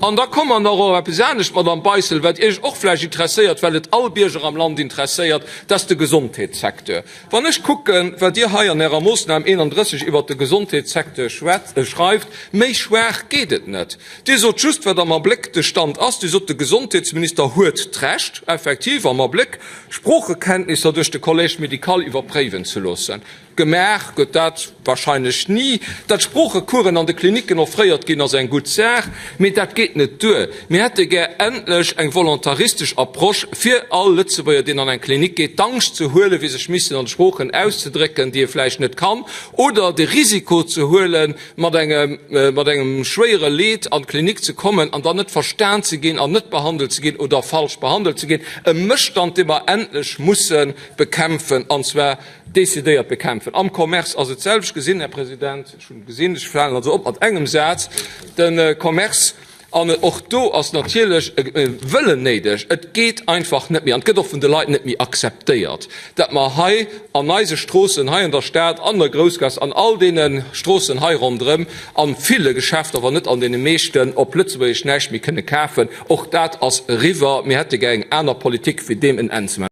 An da komme mer nach op eppes anescht, Madamm Beissel, wat Iech och vläicht interesséiert, well et all Bierger am Land interesséiert, dat ass de Gesondheetssecteur. Wann ech kucken, wat Dir hei an Ärer Moossnam 31 iwwert de Gesondheetssecteur schreift, méi schwaach geet et net. Dir sot just, wat am Abléck de Stand ass. Dir sot, de Gesondheetsminister huet d'Recht, effektiv am Abléck Sproochekenntnisser duerch de Collège médical iwwerpréiwen ze loossen. Gemaach gëtt dat wahrscheinlech ni. Datt Sproochecoursen an de Klinicken offréiert ginn, ass eng gutt Saach, mee dat geet net duer. Mir hätte gär endlech eng volontaristesch Approche fir all Lëtzebuerger, deen an eng Klinik geet, d'Angscht ze huelen, fir sech missen an Sproochen auszedrécken, déi e vläicht net kann, oder de Risiko ze huelen, mat engem mat engem schwéiere Leed an d'Klinik ze kommen an dann net verstan ze ginn an net behandelt ze ginn oder falsch behandelt ze ginn. E Mësstand, dee mer endlech musse bekämpfen, an zwar Decidéiert bekämpfen. Am Commerce ass et d'selwecht gesinn, Här President, ech hunn gesinn, ech falen also op mat engem Saz, de Commerce, an och do ass natierlech e Wëllen néideg. Et geet einfach net méi an et gëtt och vun de Leit net méi akzeptéiert, datt mer hei an eise Stroossen, hei an der Stad, an der Groussgaass, an all deene Stroossen hei ronderëm, a ville Geschäfter, wann net an deene meeschten, op Lëtzebuergesch näischt méi kënne kafen. Och dat ass eriwwer. Mir hätte gär eng aner Politik, fir deem en Enn ze maachen.